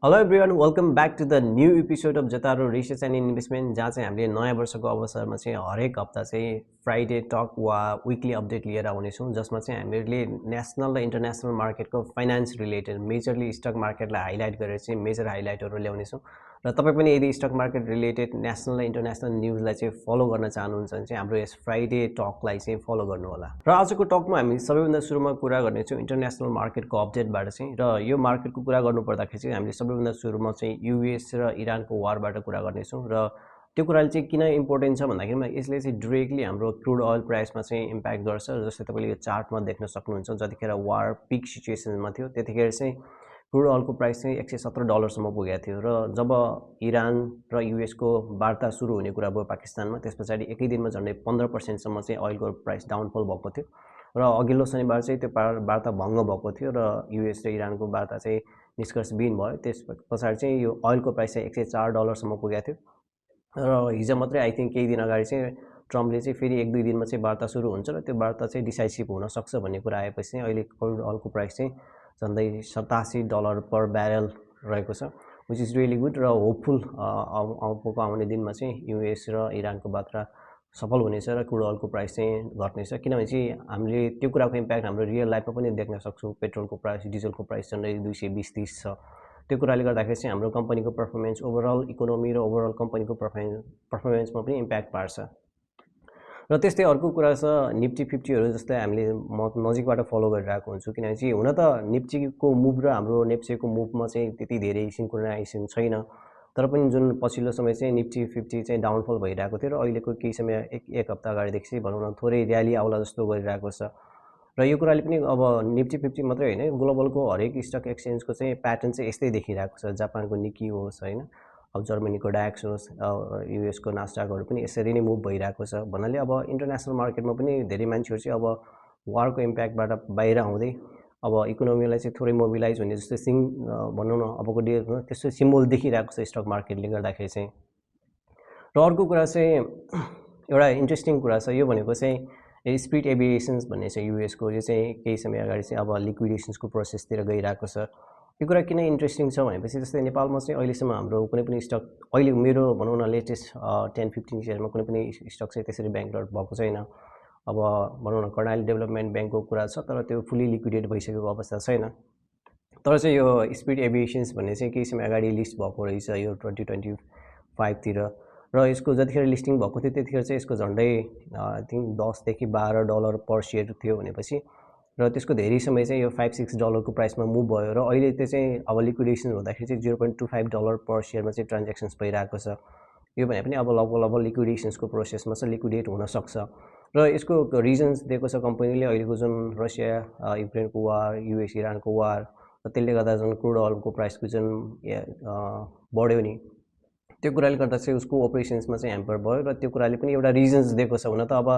Hello everyone welcome back to the new episode of जतारो research and investment जहाँ चाहिँ हामीले नयाँ वर्षको अवसरमा चाहिँ हरेक हप्ता चाहिँ फ्राइडे टक वा विकली अपडेट लिएर आउनेछौँ जसमा चाहिँ हामीले नेसनल र इन्टरनेसनल मार्केटको फाइनेन्स रिलेटेड मेजरली स्टक मार्केटलाई हाइलाइट गरेर चाहिँ मेजर हाइलाइटहरू ल्याउनेछौँ र तपाईँ पनि यदि स्टक मार्केट रिलेटेड नेसनल र इन्टरनेसनल न्युजलाई चाहिँ फलो गर्न चाहनुहुन्छ भने चाहिँ हाम्रो यस फ्राइडे टकलाई चाहिँ फलो गर्नुहोला र आजको टकमा हामी सबैभन्दा सुरुमा कुरा गर्नेछौँ इन्टरनेसनल मार्केटको अपडेटबाट चाहिँ र यो मार्केटको कुरा गर्नुपर्दाखेरि चाहिँ हामीले सबैभन्दा सुरुमा चाहिँ युएस र इरानको वारबाट कुरा गर्नेछौँ र त्यो कुराले चाहिँ किन इम्पोर्टेन्ट छ भन्दाखेरिमा यसले चाहिँ डिरेक्टली हाम्रो क्रुड ओइल प्राइसमा चाहिँ इम्प्याक्ट गर्छ जस्तै तपाईँले यो चार्टमा देख्न सक्नुहुन्छ जतिखेर वार पिक सिचुएसनमा थियो त्यतिखेर चाहिँ क्रुड ओइलको प्राइस चाहिँ $170 पुगेको थियो र जब इरान र युएसको वार्ता सुरु हुने कुरा भयो पाकिस्तानमा त्यस पछाडि एकै दिनमा झन्डै 15% चाहिँ ओइलको प्राइस डाउनफल भएको थियो र अघिल्लो शनिबार चाहिँ त्यो वार्ता भङ्ग भएको थियो र युएस र इरानको वार्ता चाहिँ निष्कर्षविहीन भयो त्यस पछाडि चाहिँ यो ओइलको प्राइस चाहिँ $104 पुगेको थियो र हिजो मात्रै आई थिङ्क केही दिन अगाडि चाहिँ ट्रम्पले चाहिँ फेरि 1-2 दिनमा चाहिँ वार्ता सुरु हुन्छ र त्यो वार्ता चाहिँ डिसाइसिभ हुनसक्छ भन्ने कुरा आएपछि चाहिँ अहिले क्रुड ओइलको प्राइस चाहिँ झन्डै $87 पर ब्यारेल रहेको छ विच इज रियली गुड र होपफुल आउने दिनमा चाहिँ युएस र इरानको वार्ता सफल हुनेछ र क्रुड ओइलको प्राइस चाहिँ घट्नेछ किनभने चाहिँ हामीले त्यो कुराको इम्प्याक्ट हाम्रो रियल लाइफमा पनि देख्न सक्छौँ पेट्रोलको प्राइस डिजलको प्राइस झन्डै 220-30 छ त्यो कुराले गर्दाखेरि चाहिँ हाम्रो कम्पनीको पर्फर्मेन्स ओभरअल इकोनोमी र ओभरअल कम्पनीको पर्फर्मेन्समा पनि इम्प्याक्ट पार्छ र त्यस्तै अर्को कुरा छ निफ्टी 50हरू जस्तै हामीले नजिकबाट फलो गरिरहेको हुन्छु किनभने चाहिँ हुन त निफ्टीको मुभ र हाम्रो नेप्सेको मुभमा चाहिँ त्यति धेरै सिन्क्रोनाइजेसन छैन तर पनि जुन पछिल्लो समय चाहिँ निफ्टी 50 चाहिँ डाउनफल भइरहेको थियो र अहिलेको केही समय एक हप्ता अगाडिदेखि चाहिँ भनौँ न थोरै र्याली आउला जस्तो गरिरहेको छ र यो कुराले पनि अब निफ्टी 50 मात्रै होइन ग्लोबलको हरेक स्टक एक्सचेन्जको चाहिँ प्याटर्न चाहिँ यस्तै देखिरहेको छ जापानको निकी होस् होइन अब जर्मनीको डाक्स होस् युएसको नास्डाकहरू पनि यसरी नै मुभ भइरहेको छ भन्नाले अब इन्टरनेसनल मार्केटमा पनि धेरै मान्छेहरू चाहिँ अब वारको इम्प्याक्टबाट बाहिर आउँदै अब इकोनोमीलाई चाहिँ थोरै मोबिलाइज हुने जस्तो भनौँ न अबको डेमा त्यस्तो सिम्बल देखिरहेको छ स्टक मार्केटले गर्दाखेरि चाहिँ र अर्को कुरा चाहिँ एउटा इन्ट्रेस्टिङ कुरा छ यो भनेको चाहिँ स्पिड एभिएसन्स भन्ने छ युएसको यो चाहिँ केही समय अगाडि चाहिँ अब लिक्विडेसन्सको प्रोसेसतिर गइरहेको छ यो कुरा किन इन्ट्रेस्टिङ छ भनेपछि जस्तै नेपालमा चाहिँ अहिलेसम्म हाम्रो कुनै पनि स्टक अहिले मेरो भनौँ न लेटेस्ट 10-15 इयरमा कुनै पनि स्टक चाहिँ त्यसरी ब्याङ्करप्ट भएको छैन अब भनौँ न कर्णाली डेभलपमेन्ट ब्याङ्कको कुरा छ तर त्यो फुल्ली लिक्विडेट भइसकेको अवस्था छैन तर चाहिँ यो स्पिड एभिएसन्स भन्ने चाहिँ केही समय अगाडि लिस्ट भएको रहेछ यो 2025 र यसको जतिखेर लिस्टिङ भएको थियो त्यतिखेर चाहिँ यसको झन्डै आई थिङ्क $10 देखि $12 पर सेयर थियो भनेपछि र त्यसको धेरै समय चाहिँ यो $5-6 प्राइसमा मुभ भयो र अहिले त्यो चाहिँ अब लिक्विडेसन हुँदाखेरि चाहिँ $0.25 पर सेयरमा चाहिँ ट्रान्ज्याक्सन्स भइरहेको छ यो भने पनि अब लगभग लिक्विडेसन्सको प्रोसेसमा चाहिँ लिक्विडेट हुनसक्छ र यसको रिजन्स दिएको छ कम्पनीले अहिलेको जुन रसिया युक्रेनको वार युएस इरानको वार र त्यसले गर्दा जुन क्रुड ओइलको प्राइसको जुन बढ्यो नि त्यो कुराले गर्दा चाहिँ उसको अपरेसन्समा चाहिँ ह्याम्पर भयो र त्यो कुराले पनि एउटा रिजन्स दिएको छ हुन त अब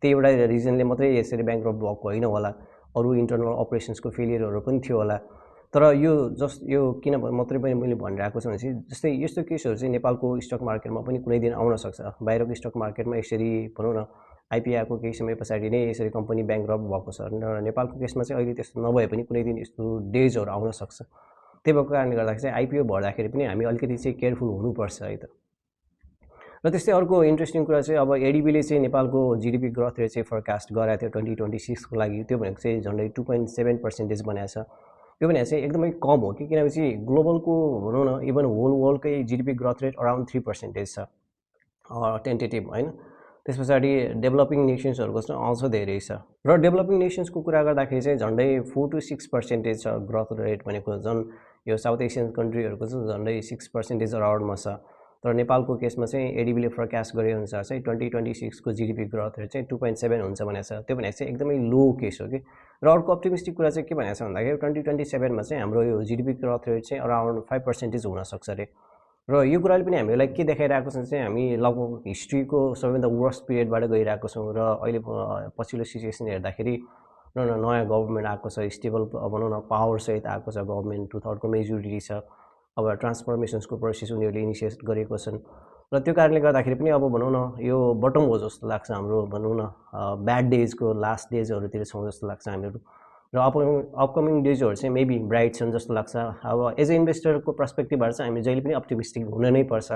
त्यही एउटा रिजनले मात्रै यसरी ब्याङ्करप्ट भएको होइन होला अरू इन्टरनल अपरेसन्सको फेलियरहरू पनि थियो होला तर यो किन मात्रै पनि मैले भनिरहेको छु भनेपछि जस्तै यस्तो केसहरू चाहिँ नेपालको स्टक मार्केटमा पनि कुनै दिन आउन सक्छ बाहिरको स्टक मार्केटमा यसरी भनौँ न आइपिआईको केही समय पछाडि नै यसरी कम्पनी ब्याङ्करप्ट भएको छ र नेपालको केसमा चाहिँ अहिले त्यस्तो नभए पनि कुनै दिन यस्तो डेजहरू आउन सक्छ त्यही भएको कारणले गर्दाखेरि चाहिँ आइपिओ भर्दाखेरि पनि हामी अलिकति चाहिँ केयरफुल हुनुपर्छ है त र त्यस्तै अर्को इन्ट्रेस्टिङ कुरा चाहिँ अब एडिबीले चाहिँ नेपालको जिडिपी ग्रोथ रेट चाहिँ फरकास्ट गराएको थियो 2026को लागि त्यो भनेको चाहिँ झन्डै 2.7% बनाएको छ यो भने चाहिँ एकदमै कम हो कि किनभने ग्लोबलको भनौँ न इभन होल वर्ल्डकै जिडिपी ग्रोथ रेट अराउन्ड 3% छ टेन्टेटिभ होइन त्यस पछाडि डेभलपिङ नेसन्सहरूको चाहिँ अझ धेरै छ र डेभलपिङ नेसन्सको कुरा गर्दाखेरि चाहिँ झन्डै 4-6% छ ग्रोथ रेट भनेको झन् यो साउथ एसियन कन्ट्रीहरूको चाहिँ झन्डै 6% अराउन्डमा छ तर नेपालको केसमा चाहिँ एडिबीले फोरकास्ट गरे अनुसार चाहिँ 2026को जिडिपी ग्रोथ रेट चाहिँ 2.7 हुन्छ भनेको छ त्यो भनेको चाहिँ एकदमै लो केस हो कि र अर्को अप्टिमिस्टिक कुरा चाहिँ के भनेको छ भन्दाखेरि 2027मा चाहिँ हाम्रो यो जिडिपी ग्रोथ रेट चाहिँ अराउन्ड 5% हुनसक्छ अरे र यो कुराले पनि हामीलाई के देखाइरहेको छ चाहिँ हामी लगभग हिस्ट्रीको सबैभन्दा वर्स्ट पिरियडबाट गइरहेको छौँ र अहिले पछिल्लो सिचुएसन हेर्दाखेरि नयाँ गभर्मेन्ट आएको छ स्टेबल भनौँ न पावर सहित आएको छ गभर्मेन्ट 2/3 मेजोरिटी छ अब ट्रान्सफर्मेसन्सको प्रोसेस उनीहरूले इनिसिएट गरेको छन् र त्यो कारणले गर्दाखेरि पनि अब भनौँ न यो बटम हो जस्तो लाग्छ हाम्रो भनौँ न ब्याड डेजको लास्ट डेजहरूतिर छौँ जस्तो लाग्छ हामीहरू र अपकमिङ डेजहरू चाहिँ मेबी ब्राइट छन् जस्तो लाग्छ। अब एज अ इन्भेस्टरको पर्सपेक्टिभबाट चाहिँ हामी जहिले पनि अप्टिमिस्टिक हुन नै पर्छ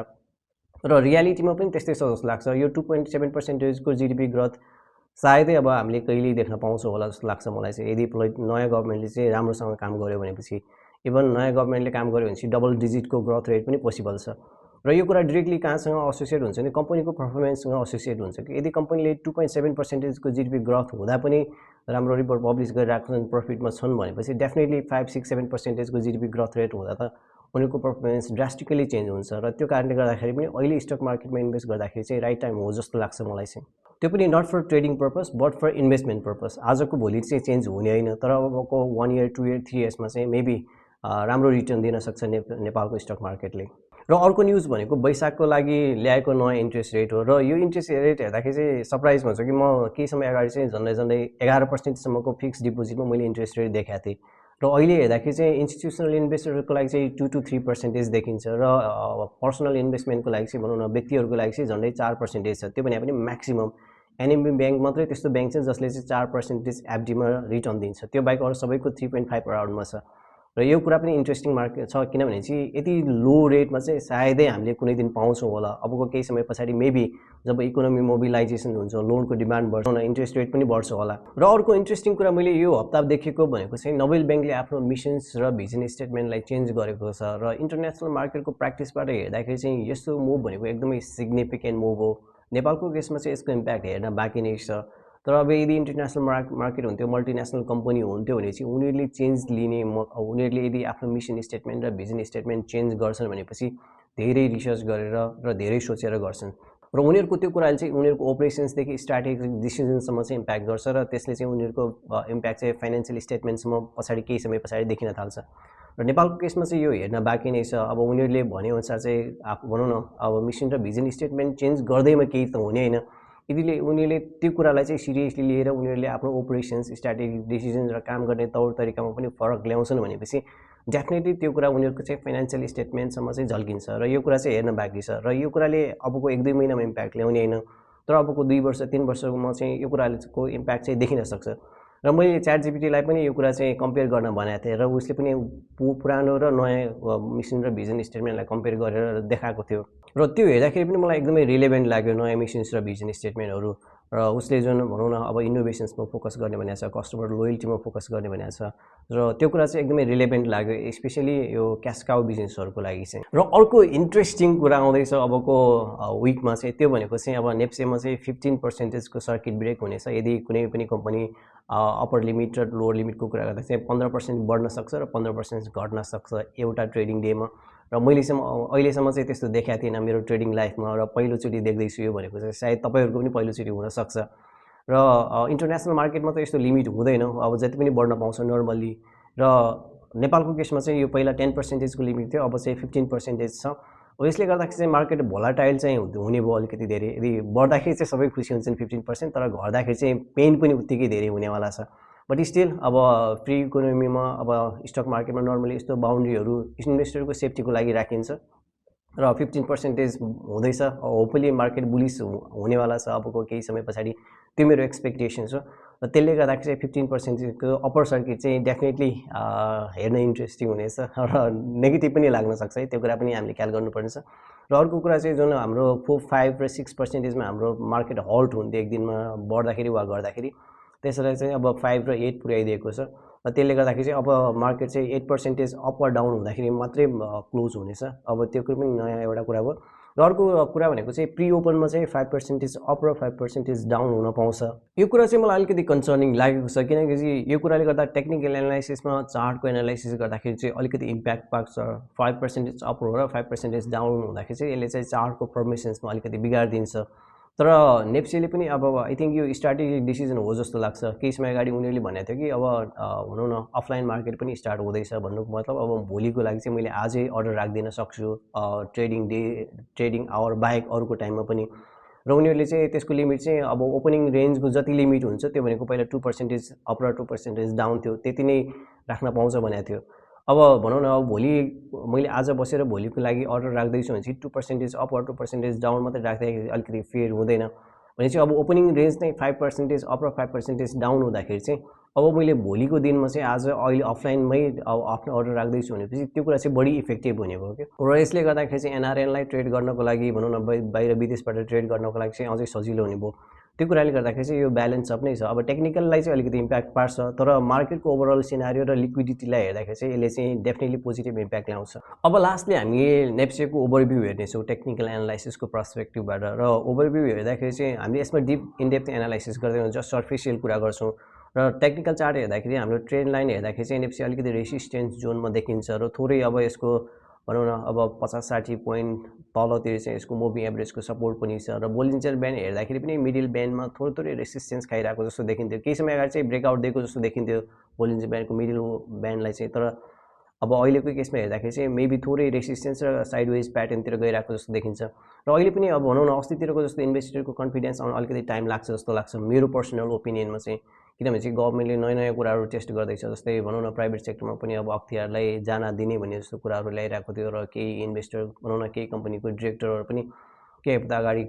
र रियालिटीमा पनि त्यस्तै छ जस्तो लाग्छ। यो 2.7% GDP ग्रोथ सायदै अब हामीले कहिल्यै देख्न पाउँछौँ होला जस्तो लाग्छ मलाई चाहिँ, यदि नयाँ गभर्मेन्टले चाहिँ राम्रोसँग काम गर्यो भनेपछि। इभन नयाँ गभर्मेन्टले काम गर्यो भनेपछि डबल डिजिटको ग्रोथ रेट पनि पोसिबल छ र यो कुरा डिरेक्टली कहाँसँग एसोसिएट हुन्छ भने कम्पनीको पर्फर्मेन्ससँग एसोसिएट हुन्छ कि यदि कम्पनीले 2.7% GDP ग्रोथ हुँदा पनि राम्रो रिपोर्ट पब्लिस गरिरहेको छन्, प्रफिटमा छन् भनेपछि डेफिनेटली 5-6-7% GDP ग्रोथ रेट हुँदा त उनीहरूको पर्फर्मेन्स ड्रास्टिकली चेन्ज हुन्छ र त्यो कारणले गर्दाखेरि पनि अहिले स्टक मार्केटमा इन्भेस्ट गर्दाखेरि चाहिँ राइट टाइम हो जस्तो लाग्छ मलाई चाहिँ। त्यो पनि not for trading purpose but for investment purpose. आजको भोलि चाहिँ चेन्ज हुने होइन, तर अबको 1 इयर 2 इयर 3 इयर्समा चाहिँ मेबी राम्रो रिटर्न दिन सक्छ नेपालको स्टक मार्केटले। र अर्को न्युज भनेको वैशाखको लागि ल्याएको नयाँ इन्ट्रेस्ट रेट हो र यो इन्ट्रेस्ट रेट हेर्दाखेरि चाहिँ सरप्राइज हुन्छ कि म केही समय अगाडि चाहिँ झन्डै 11% फिक्स डिपोजिटमा मैले इन्ट्रेस्ट रेट देखाएको थिएँ र अहिले हेर्दाखेरि चाहिँ इन्स्टिट्युसनल इन्भेस्टरहरूको लागि चाहिँ 2 to 3% देखिन्छ र पर्सनल इन्भेस्टमेन्टको लागि चाहिँ भनौँ न व्यक्तिहरूको लागि चाहिँ झन्डै 4% छ। त्यो भने पनि म्याक्सिमम एनएमबी ब्याङ्क मात्रै त्यस्तो ब्याङ्क छ जसले चाहिँ 4% एफडीमा रिटर्न दिन्छ, त्यो बाहेक अरू सबैको 3.5 अराउन्डमा छ। र यो कुरा पनि इन्ट्रेस्टिङ मार्केट छ किनभने चाहिँ यति लो रेटमा चाहिँ सायदै हामीले कुनै दिन पाउँछौँ होला। अबको केही समय पछाडि मेबी जब इकोनोमी मोबिलाइजेसन हुन्छ, लोनको डिमान्ड बढ्छ, इन्ट्रेस्ट रेट पनि बढ्छ होला। र अर्को इन्ट्रेस्टिङ कुरा मैले यो हप्ता देखेको भनेको चाहिँ नोबेल ब्याङ्कले आफ्नो मिसन्स र भिजन स्टेटमेन्टलाई चेन्ज गरेको छ र इन्टरनेसनल मार्केटको प्र्याक्टिसबाट हेर्दाखेरि चाहिँ यस्तो मुभ भनेको एकदमै सिग्निफिकेन्ट मुभ हो। नेपालको केसमा चाहिँ यसको इम्प्याक्ट हेर्न बाँकी नै छ, तर अब यदि इन्टरनेसनल मार्केट हुन्थ्यो, मल्टिनेसनल कम्पनी हुन्थ्यो भने चाहिँ उनीहरूले चेन्ज लिने, उनीहरूले यदि आफ्नो मिसन स्टेटमेन्ट र भिजन स्टेटमेन्ट चेन्ज गर्छन् भनेपछि धेरै रिसर्च गरेर र धेरै सोचेर गर्छन् र उनीहरूको त्यो कुराले चाहिँ उनीहरूको अपरेसन्सदेखि स्ट्राटेजिक डिसिजनसम्म चाहिँ इम्प्याक्ट गर्छ र त्यसले चाहिँ उनीहरूको इम्प्याक्ट चाहिँ फाइनेन्सियल स्टेटमेन्टसम्म पछाडि केही समय पछाडि देखिन थाल्छ। र नेपालको केसमा चाहिँ यो हेर्न बाँकी नै छ। अब उनीहरूले भनेअनुसार चाहिँ भनौँ न अब मिसन र भिजन स्टेटमेन्ट चेन्ज गर्दैमा केही त हुने होइन, यदि उनीहरूले त्यो कुरालाई चाहिँ सिरियसली लिएर उनीहरूले आफ्नो अपरेसन्स, स्ट्राटेजिक डिसिजन र काम गर्ने तौर तरिकामा पनि फरक ल्याउँछन् भनेपछि डेफिनेटली त्यो कुरा उनीहरूको चाहिँ फाइनेन्सियल स्टेटमेन्टसम्म चाहिँ झल्किन्छ र यो कुरा चाहिँ हेर्न बाँकी छ र यो कुराले अबको 1-2 महिनामा इम्प्याक्ट ल्याउने होइन, तर अबको 2 वर्ष 3 वर्षमा चाहिँ यो कुराको इम्प्याक्ट चाहिँ देखिन सक्छ। र मैले च्याट जीपीटीलाई पनि यो कुरा चाहिँ कम्पेयर गर्न भनेको थिएँ र उसले पनि पुरानो र नयाँ मिसन र भिजन स्टेटमेन्टलाई कम्पेयर गरेर देखाएको थियो र त्यो हेर्दाखेरि पनि मलाई एकदमै रिलेभेन्ट लाग्यो नयाँ मिसन्स र भिजन स्टेटमेन्टहरू। र उसले जुन भनौँ न अब इनोभेसन्समा फोकस गर्ने भनेको छ, कस्टमर लोयल्टीमा फोकस गर्ने भनेको छ र त्यो कुरा चाहिँ एकदमै रिलेभेन्ट लाग्यो, स्पेसली यो क्यास काउ बिजनेसहरूको लागि चाहिँ। र अर्को इन्ट्रेस्टिङ कुरा आउँदैछ अबको विकमा चाहिँ, त्यो भनेको चाहिँ अब नेप्सेमा चाहिँ 15% सर्किट ब्रेक हुनेछ यदि कुनै पनि कम्पनी अप्पर लिमिट र लोवर लिमिटको कुरा गर्दा चाहिँ 15% बढ्न सक्छ र 15% घट्न सक्छ एउटा ट्रेडिङ डेमा। र अहिलेसम्म चाहिँ त्यस्तो देखाएको थिएन मेरो ट्रेडिङ लाइफमा र पहिलोचोटि देख्दैछु यो भनेको चाहिँ सायद तपाईँहरूको पनि पहिलोचोटि हुनसक्छ। र इन्टरनेसनल मार्केटमा त यस्तो लिमिट हुँदैन, अब जति पनि बढ्न पाउँछ नर्मल्ली। र नेपालको केसमा चाहिँ यो पहिला 10%को लिमिट थियो, अब चाहिँ 15% छ। अब यसले गर्दाखेरि चाहिँ मार्केट भोलाटाइल चाहिँ हुने भयो अलिकति धेरै। यदि बढ्दाखेरि चाहिँ सबै खुसी हुन्छन् 15%, तर घट्दाखेरि चाहिँ पेन पनि उत्तिकै धेरै हुनेवाला छ। बट स्टिल अब फ्री इकोनोमीमा अब स्टक मार्केटमा नर्मली यस्तो बााउन्ड्रीहरू इन्भेस्टरको सेफ्टीको लागि राखिन्छ र 15% हुँदैछ। होपफुली मार्केट बुलिस हुनेवाला छ अबको केही समय पछाडि, त्यो मेरो एक्सपेक्टेसन छ। र त्यसले गर्दाखेरि चाहिँ 15%को अप्पर सर्किट चाहिँ डेफिनेटली हेर्न इन्ट्रेस्टिङ हुनेछ र नेगेटिभ पनि लाग्न सक्छ है, त्यो कुरा पनि हामीले ख्याल गर्नुपर्नेछ। र अर्को कुरा चाहिँ जुन हाम्रो 4, 5 र 6%मा हाम्रो मार्केट हल्ट हुन्थ्यो एक दिनमा बढ्दाखेरि वा गर्दाखेरि, त्यसलाई चाहिँ अब 5 र 8 पुर्याइदिएको छ र त्यसले गर्दाखेरि चाहिँ अब मार्केट चाहिँ 8% अप वा डाउन हुँदाखेरि मात्रै क्लोज हुनेछ। अब त्यो पनि नयाँ एउटा कुरा भयो। र अर्को कुरा भनेको चाहिँ प्री ओपनमा चाहिँ 5% अप र 5% डाउन हुन पाउँछ। यो कुरा चाहिँ मलाई अलिकति कन्सर्निङ लागेको छ किनकि चाहिँ यो कुराले गर्दा टेक्निकल एनालाइसिसमा चार्टको एनालाइसिस गर्दाखेरि चाहिँ अलिकति इम्प्याक्ट पार्छ। 5% अप र 5% डाउन हुँदाखेरि चाहिँ यसले चाहिँ चार्टको फर्मेसन्समा अलिकति बिगारिदिन्छ। तर नेप्सेले पनि अब आई थिङ्क यो स्ट्राटेजिक डिसिजन हो जस्तो लाग्छ। केही समय अगाडि उनीहरूले भनेको थियो कि अब भनौँ न अफलाइन मार्केट पनि स्टार्ट हुँदैछ भन्नुको मतलब अब भोलिको लागि चाहिँ मैले आजै अर्डर राखिदिन सक्छु ट्रेडिङ डे, ट्रेडिङ आवर बाहेक अरूको टाइममा पनि। र उनीहरूले चाहिँ त्यसको लिमिट चाहिँ अब ओपनिङ रेन्जको जति लिमिट हुन्छ त्यो भनेको पहिला 2% अप र 2% डाउन थियो, त्यति नै राख्न पाउँछ भनेको थियो। अब भनौँ न अब भोलि मैले आज बसेर भोलिको लागि अर्डर राख्दैछु भने चाहिँ 2% अप वा 2% डाउन मात्रै राख्दाखेरि अलिकति फेयर हुँदैन भने चाहिँ अब ओपनिङ रेन्ज चाहिँ 5% अप र 5% डाउन हुँदाखेरि चाहिँ अब मैले भोलिको दिनमा चाहिँ आज अहिले अफलाइनमै अब आफ्नो अर्डर राख्दैछु भनेपछि त्यो कुरा चाहिँ बढी इफेक्टिभ हुने भयो क्या। र यसले गर्दाखेरि चाहिँ एनआरएनलाई ट्रेड गर्नको लागि भनौँ न बाहिर विदेशबाट ट्रेड गर्नको लागि चाहिँ अझै सजिलो हुने भयो। त्यो कुराले गर्दाखेरि चाहिँ यो ब्यालेन्स अप नै छ। अब टेक्निकललाई चाहिँ अलिकति इम्प्याक्ट पार्छ, तर मार्केटको ओभरअल सिनारियो र लिक्विडिटीलाई हेर्दाखेरि चाहिँ यसले चाहिँ डेफिनेटली पोजिटिभ इम्प्याक्ट ल्याउँछ। अब लास्टली हामी नेप्सेको ओभरभ्यू हेर्नेछौँ टेक्निकल एनालाइसिसको पर्सपेक्टिभबाट। र ओभरभ्यू हेर्दाखेरि चाहिँ हामीले यसमा डिप इनडेप्थ एनालाइसिस गर्दैनौँ, जस्ट सर्फेसियल कुरा गर्छौँ। र टेक्निकल चार्ट हेर्दाखेरि हाम्रो ट्रेन्ड लाइन हेर्दाखेरि चाहिँ एनएफसी अलिकति रेसिस्टेन्स जोनमा देखिन्छ र थोरै अब यसको भनौँ न अब 50-60 पोइन्ट तलतिर चाहिँ यसको मुभिङ एभरेजको सपोर्ट पनि छ। र बोलिन्जर ब्यान्ड हेर्दाखेरि पनि मिडल ब्यान्डमा थोरै रेसिस्टेन्स खाइरहेको जस्तो देखिन्थ्यो। केही समय अगाडि चाहिँ ब्रेकआउट दिएको जस्तो देखिन्थ्यो बोलिन्जर ब्यान्डको मिडल ब्यान्डलाई चाहिँ। तर अब अहिलेको केसमा हेर्दाखेरि चाहिँ मेबी थोरै रेसिस्टेन्स र साइडवेज प्याटर्नतिर गइरहेको जस्तो देखिन्छ। र अहिले पनि अब भनौँ न अस्तितिरको जस्तो इन्भेस्टरको कन्फिडेन्स आउन अलिकति टाइम लाग्छ जस्तो लाग्छ मेरो पर्सनल ओपिनियनमा चाहिँ। किनभने चाहिँ गभर्मेन्टले नयाँ कुराहरू टेस्ट गर्दैछ, जस्तै भनौँ न प्राइभेट सेक्टरमा पनि अब अख्तियारलाई जान दिने भन्ने जस्तो कुराहरू ल्याइरहेको थियो। र केही इन्भेस्टर भनौँ न केही कम्पनीको डिरेक्टरहरू पनि केही हप्ता अगाडि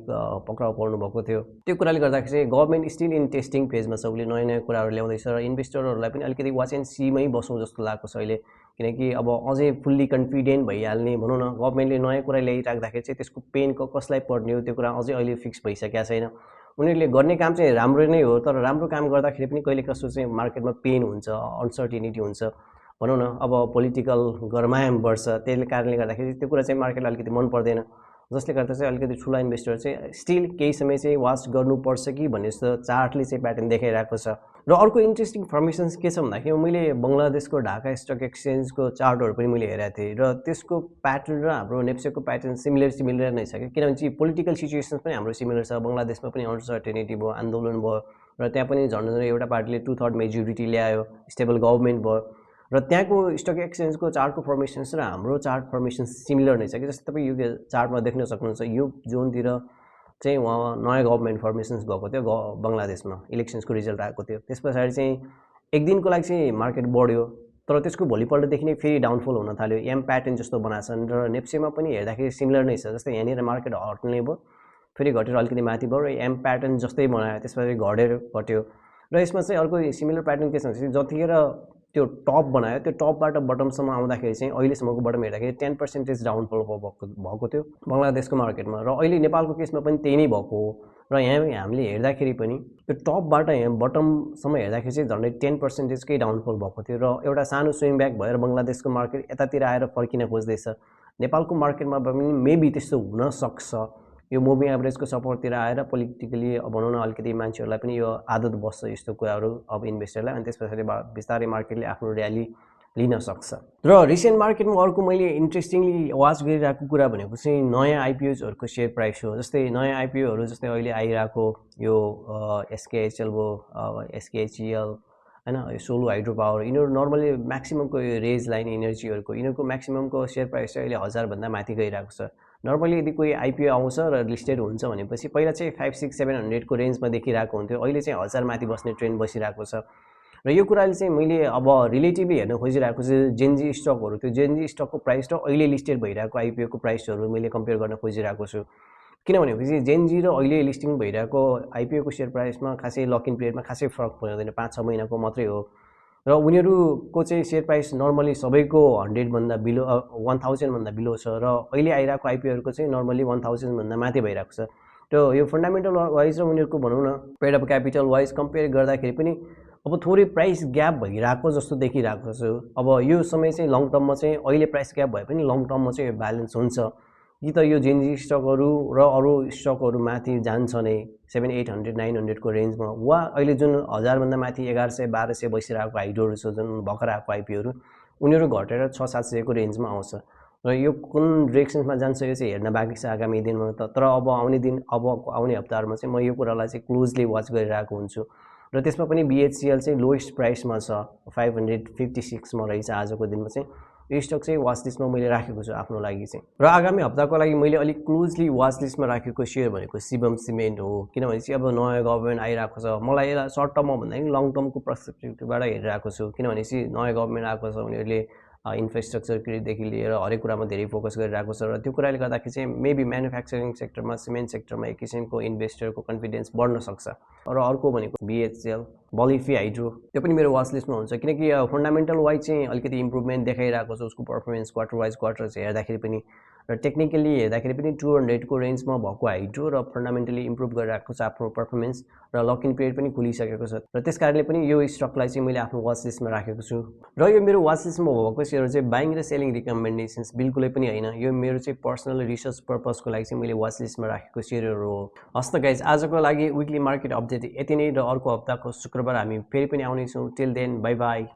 पक्राउ पर्नु भएको थियो। त्यो कुराले गर्दाखेरि चाहिँ गभर्मेन्ट स्टिल इन टेस्टिङ फेजमा छ, उसले नयाँ कुराहरू ल्याउँदैछ र इन्भेस्टरहरूलाई पनि अलिकति वाच एन्ड सीमै बसौँ जस्तो लागेको छ अहिले। किनकि अब अझै फुल्ली कन्फिडेन्ट भइहाल्ने भनौँ न गभर्मेन्टले नयाँ कुरा ल्याइराख्दाखेरि चाहिँ त्यसको पेन कसलाई पर्ने हो त्यो कुरा अझै अहिले फिक्स भइसकेको छैन। उनीहरूले गर्ने काम चाहिँ राम्रो नै हो, तर राम्रो काम गर्दाखेरि पनि कहिले कस्तो चाहिँ मार्केटमा पेन हुन्छ, अनसर्टिनिटी हुन्छ भनौँ न। अब पोलिटिकल गरमायाम बढ्छ, त्यसले कारणले गर्दाखेरि त्यो कुरा चाहिँ मार्केटलाई अलिकति मन पर्दैन, जसले गर्दा चाहिँ अलिकति ठुला इन्भेस्टर चाहिँ स्टिल केही समय चाहिँ वाच गर्नुपर्छ कि भन्ने जस्तो चार्टले चाहिँ प्याटर्न देखाइरहेको छ। र अर्को इन्ट्रेस्टिङ इन्फर्मेसन्स के छ भन्दाखेरि मैले बङ्गलादेशको ढाका स्टक एक्सचेन्जको चार्टहरू पनि मैले हेरेको थिएँ र त्यसको प्याटर्न र हाम्रो नेप्सेको प्याटर्न सिमिलर नै छ कि। किनभने चाहिँ पोलिटिकल सिचुएसन्स पनि हाम्रो सिमिलर छ। बङ्गलादेशमा पनि अनसर्टेनिटी भयो, आन्दोलन भयो र त्यहाँ पनि झन् एउटा पार्टीले 2/3 मेजोरिटी ल्यायो, स्टेबल गभर्मेन्ट भयो। र त्यहाँको स्टक एक्सचेन्जको चार्टको फर्मेसन्स र हाम्रो चार्ट फर्मेसन्स सिमिलर नै छ कि। जस्तै तपाईँ यो चार्टमा देख्न सक्नुहुन्छ यो जोनतिर चाहिँ उहाँ नयाँ गभर्मेन्ट फर्मेसन्स भएको थियो बङ्गलादेशमा, इलेक्सन्सको रिजल्ट आएको थियो। त्यस पछाडि चाहिँ एक दिनको लागि चाहिँ मार्केट बढ्यो, तर त्यसको भोलिपल्टदेखि नै फेरि डाउनफल हुन थाल्यो। एम प्याटर्न जस्तो बनाएको छ र नेप्सेमा पनि हेर्दाखेरि सिमिलर नै छ। जस्तै यहाँनिर मार्केट हट्ने भयो, फेरि घटेर अलिकति माथि भयो र एम प्याटर्न जस्तै बनायो, त्यसपछि घटेर घट्यो। र यसमा चाहिँ अर्को सिमिलर प्याटर्न के छ भने जतिखेर त्यो टप बनायो त्यो टपबाट बटमसम्म आउँदाखेरि चाहिँ अहिलेसम्मको बटम हेर्दाखेरि 10% डाउनफल भएको थियो बङ्गलादेशको मार्केटमा। र अहिले नेपालको केसमा पनि त्यही नै भएको हो। र यहाँ हामीले हेर्दाखेरि पनि त्यो टपबाट यहाँ बटमसम्म हेर्दाखेरि चाहिँ झन्डै 10%कै डाउनफल भएको थियो। र एउटा सानो स्विङ ब्याक भएर बङ्गलादेशको मार्केट यतातिर आएर फर्किन खोज्दैछ। नेपालको मार्केटमा पनि मेबी त्यस्तो हुनसक्छ, यो मुभिङ एभरेजको सपोर्टतिर आएर पोलिटिकली भनौँ न अलिकति मान्छेहरूलाई पनि यो आदत बस्छ यस्तो कुराहरू अब इन्भेस्टरलाई, अनि त्यस पछाडि बिस्तारै मार्केटले आफ्नो र्याली लिन सक्छ। र रिसेन्ट मार्केटमा अर्को मैले इन्ट्रेस्टिङली वाच गरिरहेको कुरा भनेको चाहिँ नयाँ आइपिओजहरूको सेयर प्राइस हो। जस्तै नयाँ आइपिओहरू जस्तै अहिले आइरहेको यो एसकेएचएल भयो, एसकेएचइएल होइन, यो सोलो हाइड्रो पावर, यिनीहरू नर्मली म्याक्सिममको यो रेज लाइन इनर्जीहरूको यिनीहरूको म्याक्सिममको सेयर प्राइस चाहिँ अहिले 1000भन्दा माथि गइरहेको छ। नर्मली यदि कोही आइपिओ आउँछ र लिस्टेड हुन्छ भनेपछि पहिला चाहिँ 500-600-700को रेन्जमा देखिरहेको हुन्थ्यो, अहिले चाहिँ 1000 माथि बस्ने ट्रेन्ड बसिरहेको छ। र यो कुराले चाहिँ मैले अब रिलेटिभली हेर्न खोजिरहेको चाहिँ जेनजी स्टकहरू, त्यो जेनजी स्टकको प्राइस र अहिले लिस्टेड भइरहेको आइपिओको प्राइसहरू मैले कम्पेयर गर्न खोजिरहेको छु। किनभनेपछि जेनजी र अहिले लिस्टिङ भइरहेको आइपिओको सेयर प्राइसमा खासै लक इन पिरियडमा खासै फरक पर्दैन, 5-6 महिनाको मात्रै हो। र उनीहरूको चाहिँ सेयर प्राइस नर्मली सबैको 100भन्दा बिलो 1000भन्दा बिलो छ र अहिले आइरहेको आइपिओहरूको चाहिँ नर्मली 1000भन्दा माथि भइरहेको छ। र यो फन्डामेन्टल वाइज र उनीहरूको भनौँ न paid of capital wise compare गर्दाखेरि पनि अब थोरै प्राइस ग्याप भइरहेको जस्तो देखिरहेको छु। अब यो समय चाहिँ लङ टर्ममा चाहिँ अहिले प्राइस ग्याप भए पनि लङ टर्ममा चाहिँ यो ब्यालेन्स हुन्छ कि त यो जेनजी स्टकहरू र अरू स्टकहरू माथि जान्छ नै 700-800-900को रेन्जमा, वा अहिले जुन 1000भन्दा माथि 1100-1200 बसिरहेको हाइड्रोहरू छ जुन भर्खर आएको आइपिओहरू, उनीहरू घटेर 600-700को रेन्जमा आउँछ। र यो कुन डिरेक्सन्समा जान्छ यो चाहिँ हेर्न बाँकी छ आगामी दिनमा त। तर अब आउने हप्ताहरूमा चाहिँ म यो कुरालाई चाहिँ क्लोजली वाच गरिरहेको हुन्छु। र त्यसमा पनि बिएचसिएल चाहिँ लोएस्ट प्राइसमा छ, 556मा रहेछ आजको दिनमा चाहिँ। यो स्टक चाहिँ वाच लिस्टमा मैले राखेको छु आफ्नो लागि चाहिँ। र आगामी हप्ताको लागि मैले अलिक क्लोजली वाच लिस्टमा राखेको सेयर भनेको शिवम सिमेन्ट हो। किनभने चाहिँ अब नयाँ गभर्मेन्ट आइरहेको छ, मलाई यसलाई सर्ट टर्ममा भन्दा पनि लङ टर्मको पर्सपेक्टिभबाट हेरिरहेको छु। किनभने चाहिँ नयाँ गभर्मेन्ट आएको छ, उनीहरूले इन्फ्रास्ट्रक्चर क्रेडिटदेखि लिएर हरेक कुरामा धेरै फोकस गरिरहेको छ र त्यो कुराले गर्दाखेरि चाहिँ मेबी म्यानुफ्याक्चरिङ सेक्टरमा सिमेन्ट सेक्टरमा एक किसिमको इन्भेस्टरको कन्फिडेन्स बढ्न सक्छ। र अर्को भनेको BHEL बलिफी हाइड्रो, त्यो पनि मेरो वाच लिस्टमा हुन्छ किनकि फन्डामेन्टल वाइज चाहिँ अलिकति इम्प्रुभमेन्ट देखाइरहेको छ उसको पर्फर्मेन्स क्वार्टर वाइज क्वार्टर चाहिँ हेर्दाखेरि पनि, र टेक्निकली हेर्दाखेरि पनि 200 को रेन्जमा भएको हाइड्रो र फन्डामेन्टली इम्प्रुभ गरिरहेको छ आफ्नो पर्फर्मेन्स र लक इन पिरियड पनि खुलिसकेको छ र त्यस कारणले पनि यो स्टकलाई चाहिँ मैले आफ्नो वाच लिस्टमा राखेको छु। र यो मेरो वाच लिस्टमा भएको सेयर चाहिँ बाइङ र सेलिङ रिकमेन्डेसन्स बिल्कुलै पनि होइन, यो मेरो चाहिँ पर्सनल रिसर्च पर्पजको लागि चाहिँ मैले वाच लिस्टमा राखेको सेयरहरू हो। हस् त गाइज, आजको लागि विकली मार्केट अपडेट यति नै, र अर्को हप्ताको शुक्रबार हामी फेरि पनि आउनेछौँ। Till then bye by.